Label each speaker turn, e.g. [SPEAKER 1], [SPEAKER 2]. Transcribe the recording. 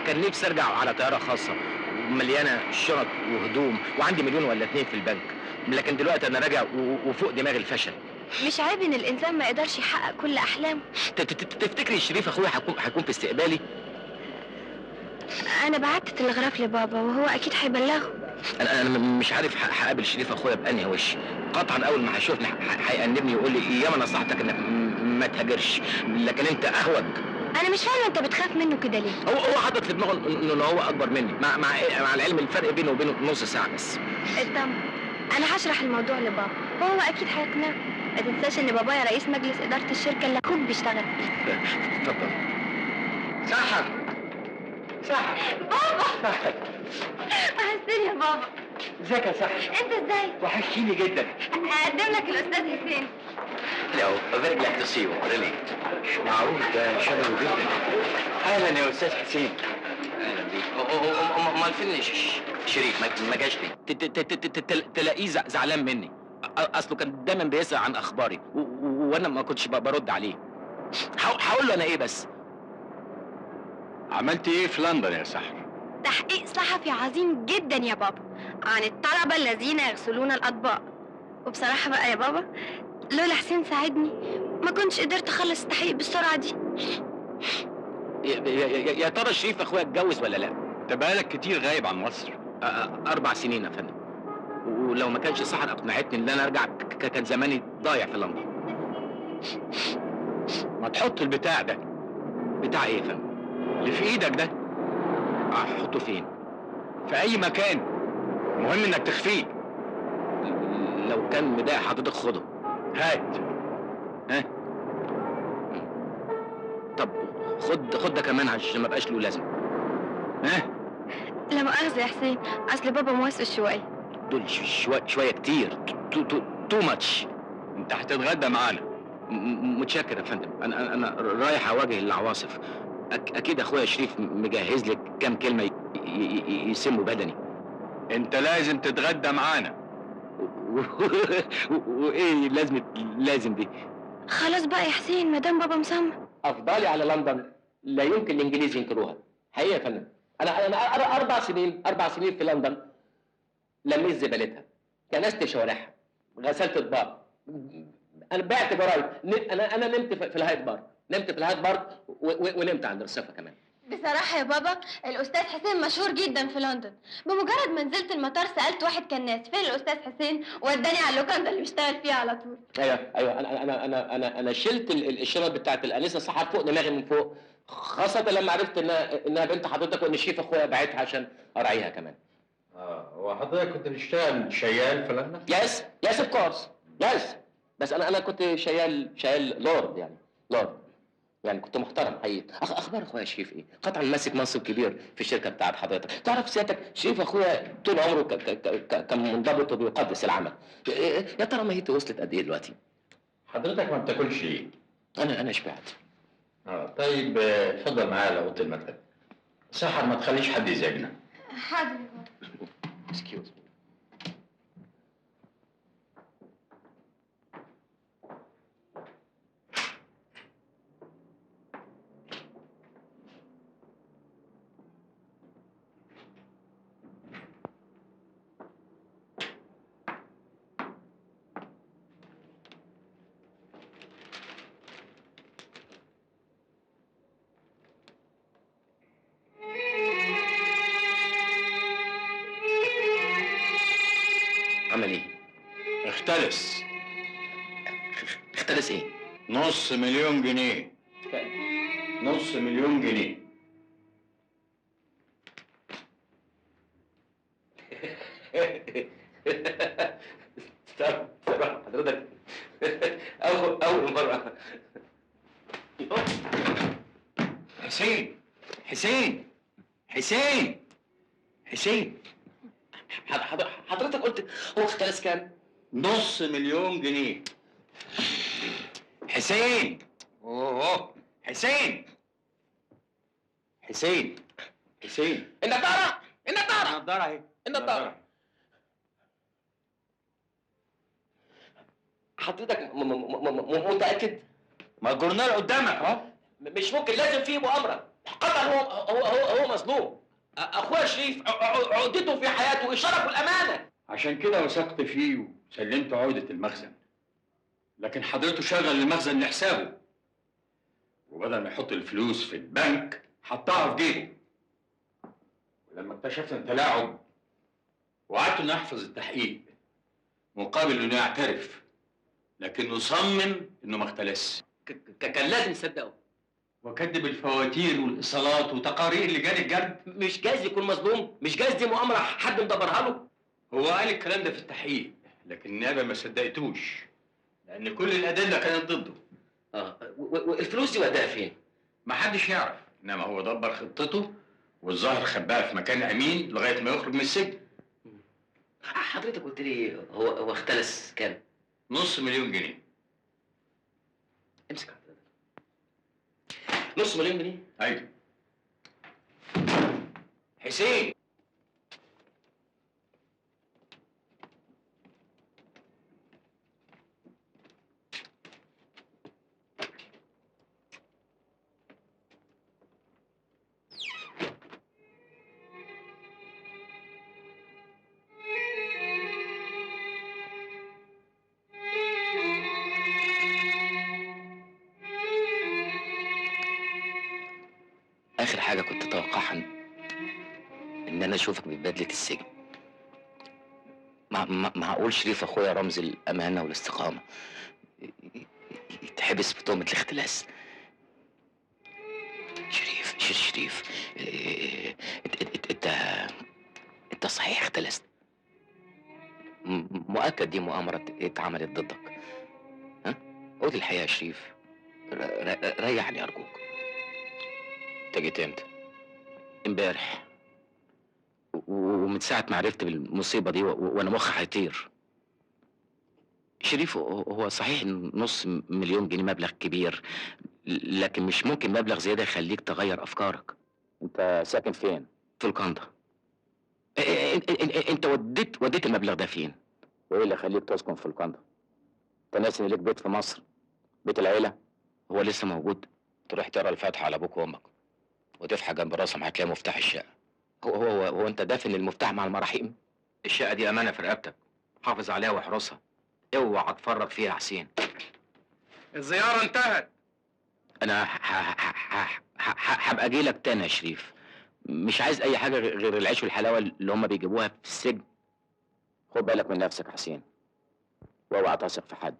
[SPEAKER 1] كان نفسي ارجع على طيارة خاصة مليانة شنط وهدوم وعندي مليون ولا اتنين في البنك، لكن دلوقتي انا راجع وفوق دماغي الفشل.
[SPEAKER 2] مش عيب ان الانسان ما يقدرش يحقق كل احلامه.
[SPEAKER 1] تفتكري شريف اخويا هيكون في استقبالي؟
[SPEAKER 2] انا بعت تلغراف لبابا وهو اكيد هيبلغه.
[SPEAKER 1] انا مش عارف هقابل شريف اخويا بانهي وش. قطعا اول ما هيشوفني هيأنبني ويقول لي ياما نصحتك انك ما تهاجرش، لكن انت اهوج.
[SPEAKER 2] انا مش فاهمه انت بتخاف منه كده ليه؟
[SPEAKER 1] هو حاطط في دماغه انه هو اكبر مني، مع العلم الفرق بينه وبينه نص ساعة بس.
[SPEAKER 2] اطمن، انا هشرح الموضوع لبابا وهو اكيد هيقنعه. ما تنساش ان بابايا رئيس مجلس ادارة الشركة اللي اخوك بيشتغل فيها.
[SPEAKER 1] اتفضل.
[SPEAKER 3] سحر سحر.
[SPEAKER 2] بابا
[SPEAKER 3] سحر،
[SPEAKER 2] وحشتني يا بابا.
[SPEAKER 3] ازيك يا سحر؟
[SPEAKER 2] انت ازاي؟
[SPEAKER 3] وحشتيني جدا.
[SPEAKER 2] هقدم لك الاستاذ حسين.
[SPEAKER 1] Hello, very glad to see you, really. معروف ده شبهه جدا.
[SPEAKER 3] اهلا يا استاذ حسين.
[SPEAKER 1] اهلا بيك. امال فين شريف؟ ما جاش ليه؟ تلاقيه زعلان مني، اصله كان دايما بيسأل عن اخباري وانا ما كنتش برد عليه. هقول له انا ايه بس؟
[SPEAKER 3] عملت ايه في لندن يا سحر؟
[SPEAKER 2] تحقيق صحفي عظيم جدا يا بابا عن الطلبة الذين يغسلون الاطباق. وبصراحة بقى يا بابا، لولا حسين ساعدني ما كنتش قدرت اخلص التحقيق بالسرعة دي.
[SPEAKER 1] يا ترى شريف اخويا اتجوز ولا لا؟
[SPEAKER 3] انت بقالك كتير غايب عن مصر.
[SPEAKER 1] 4 سنين يا فندم، ولو ما كانش سحر اقنعتني ان انا ارجع كان زماني ضايع في لندن.
[SPEAKER 3] ما تحط البتاع ده.
[SPEAKER 1] بتاع ايه يا فندم؟
[SPEAKER 3] اللي في ايدك ده.
[SPEAKER 1] احطه فين؟
[SPEAKER 3] في اي مكان، المهم انك تخفيه.
[SPEAKER 1] لو كان مضايق حضرتك خده.
[SPEAKER 3] هات.
[SPEAKER 1] ها؟ طب خد ده كمان عشان ما بقاش له لازمه. ها؟
[SPEAKER 2] لا مؤاخذة يا حسين، اصل بابا موافق شوية.
[SPEAKER 1] دول شوية كتير، too much.
[SPEAKER 3] انت هتتغدى معانا.
[SPEAKER 1] متشكر يا فندم. انا رايح اواجه العواصف. اكيد اخويا شريف مجهز لك كام كلمة يسموا بدني.
[SPEAKER 3] انت لازم تتغدى معانا.
[SPEAKER 1] وايه لازم دي؟
[SPEAKER 2] خلاص بقى يا حسين، ما دام بابا مصمم.
[SPEAKER 1] افضلي على لندن لا يمكن الانجليز ينكروها. حقيقة يا فندم، انا 4 سنين، 4 سنين في لندن، لميت زبالتها، كنست شوارعها، غسلت اطباق، انا بعت جرايد، انا نمت في الهايد بارك، نمت في الهايد بارك ونمت عند رصيفه كمان.
[SPEAKER 2] بصراحة يا بابا الأستاذ حسين مشهور جدا في لندن. بمجرد ما نزلت المطار سألت واحد كناس فين الأستاذ حسين، وداني على اللوكاندا اللي بيشتغل فيها على طول.
[SPEAKER 1] ايوه ايوه، انا انا انا انا انا شلت الشنط بتاعت الأنسة سحر فوق دماغي من فوق، خاصة لما عرفت انها بنت حضرتك وان شريف اخويا باعتها عشان اراعيها كمان.
[SPEAKER 3] هو حضرتك كنت بتشتغل شيال في لندن؟
[SPEAKER 1] yes yes of course yes، بس انا كنت شيال لورد، يعني لورد، يعني كنت محترم حقيقي. اخبار اخويا شريف ايه؟ قطعا ماسك منصب كبير في الشركة بتاعت حضرتك. تعرف سيادتك شريف اخويا طول عمره كان منضبط وبيقدس العمل. يا ترى ماهيته وصلت قد ايه دلوقتي؟
[SPEAKER 3] حضرتك ما بتاكلش ليه؟
[SPEAKER 1] انا شبعت.
[SPEAKER 3] طيب اتفضل معايا لاوضه المكتب. سحر ما تخليش حد يزعجنا.
[SPEAKER 2] حاضر يا بابا.
[SPEAKER 1] Excuse me. عمل ايه؟
[SPEAKER 3] اختلس.
[SPEAKER 1] اختلس ايه؟
[SPEAKER 3] 500,000 جنيه. 500,000 جنيه.
[SPEAKER 1] استنى حضرتك، أول مرة.
[SPEAKER 3] حسين حسين حسين حسين،
[SPEAKER 1] حضرتك قلت هو اختلس كام؟
[SPEAKER 3] 500,000 جنيه. حسين، اوه حسين حسين حسين،
[SPEAKER 1] النضارة النضارة
[SPEAKER 3] النضارة اهي،
[SPEAKER 1] النضارة. حضرتك متأكد؟
[SPEAKER 3] ما الجورنال قدامك اهو.
[SPEAKER 1] مش ممكن، لازم فيه مؤامرة. قطعا هو مظلوم. اخويا شريف عقدته في حياته الشرف والامانة.
[SPEAKER 3] عشان كده وثقت فيه وسلمت عقده المخزن، لكن حضرته شغل المخزن لحسابه، وبدل ما يحط الفلوس في البنك حطها في جيبه. ولما اكتشفنا التلاعب وعدته انه يحفظ التحقيق مقابل انه يعترف، لكنه صمم انه ما اختلس.
[SPEAKER 1] كان لازم يصدقه
[SPEAKER 3] وكذب الفواتير والايصالات وتقارير لجان الجرد.
[SPEAKER 1] مش جايز يكون مظلوم؟ مش جايز دي مؤامرة حد مدبرها له؟
[SPEAKER 3] هو قال الكلام ده في التحقيق، لكن النيابة ما صدقتوش لان كل الادلة كانت ضده.
[SPEAKER 1] والفلوس دي وداها فين؟
[SPEAKER 3] ما حدش يعرف، انما هو دبر خطته والظاهر خباها في مكان امين لغاية ما يخرج من السجن.
[SPEAKER 1] حضرتك قلت لي هو اختلس كام؟
[SPEAKER 3] 500,000 جنيه.
[SPEAKER 1] امسك حضرتك. 500,000 جنيه؟
[SPEAKER 3] ايوه. حسين،
[SPEAKER 1] آخر حاجة كنت أتوقعها إن أنا أشوفك ببدلة السجن. معقول شريف أخويا رمز الأمانة والاستقامة يتحبس بتهمة الاختلاس؟ شريف شريف، أنت صحيح اختلست. مؤكد دي مؤامرة اتعملت ضدك. ها؟ قول الحقيقة يا شريف، ريحني أرجوك. انت جيت امتى؟ امبارح. ومن ساعة ما عرفت بالمصيبة دي وانا مخي هيطير. شريف، هو صحيح ان 500,000 جنيه مبلغ كبير، لكن مش ممكن مبلغ زيادة يخليك تغير افكارك. انت ساكن فين؟ في القندة. انت وديت المبلغ ده فين؟ وايه اللي خليك تسكن في القندة؟ انت ناسي ان ليك بيت في مصر؟ بيت العيلة؟ هو لسه موجود؟ تروح تقرا الفاتحة على ابوك وامك وتفحى جنب راسهم هتلاقي مفتاح الشقة. هو هو هو انت دافن المفتاح مع المراحيم؟ الشقة دي أمانة في رقبتك، حافظ عليها واحرسها، اوعى تفرط فيها يا حسين.
[SPEAKER 4] الزيارة انتهت.
[SPEAKER 1] أنا هبقى أجيلك تاني يا شريف، مش عايز أي حاجة غير العيش والحلاوة اللي هما بيجيبوها في السجن. خد بالك من نفسك يا حسين، واوعى تثق في حد.